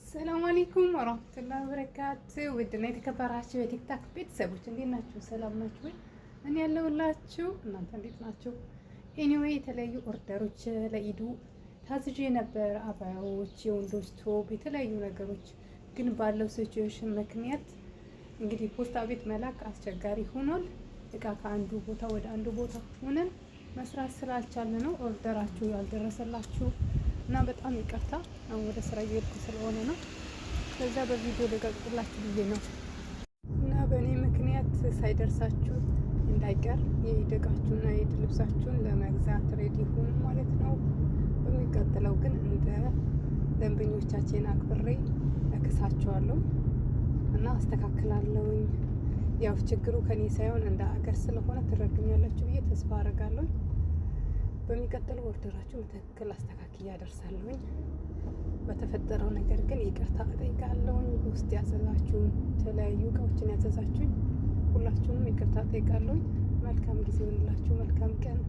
ሰላም አለይኩም ወራህመቱላሂ ወበረካቱ። ውድና የተከበራችሁ የቲክታክ ቤተሰቦች እንዴት ናችሁ? ሰላም ናችሁ ወይ? እኔ ያለሁላችሁ፣ እናንተ እንዴት ናችሁ? Anyway፣ የተለያዩ order ኦች ለኢዱ ታዝዤ ነበር። አባያዎች፣ የወንዶች ቶብ፣ የተለያዩ ነገሮች ግን ባለው situation ምክንያት እንግዲህ ፖስታ ቤት መላክ አስቸጋሪ ሆኗል። እቃ ከአንዱ ቦታ ወደ አንዱ ቦታ ሆነን መስራት ስላልቻለ ነው order ኣችሁ ያልደረሰላችሁ እና በጣም ይቅርታ። አሁን ወደ ስራ እየሄድኩ ስለሆነ ነው። ከዛ በቪዲዮ ልቀቅላችሁ ብዬ ነው እና በእኔ ምክንያት ሳይደርሳችሁ እንዳይቀር የኢድ እቃችሁና የኢድ ልብሳችሁን ለመግዛት ready ሁኑ ማለት ነው። በሚቀጥለው ግን እንደ ደንበኞቻችን አክብሬ እክሳቸዋለሁ እና አስተካክላለሁኝ። ያው ችግሩ ከኔ ሳይሆን እንደ አገር ስለሆነ ትረዱኛላችሁ ብዬ ተስፋ አደርጋለሁ። በሚቀጥለው order ኣችሁ በትክክል አስተካክዬ አደርሳለሁኝ። በተፈጠረው ነገር ግን ይቅርታ እጠይቃለሁኝ። ውስጥ ያዘዛችሁን፣ የተለያዩ እቃዎችን ያዘዛችሁኝ ሁላችሁንም ይቅርታ እጠይቃለሁኝ። መልካም ጊዜ ይሁንላችሁ። መልካም ቀን።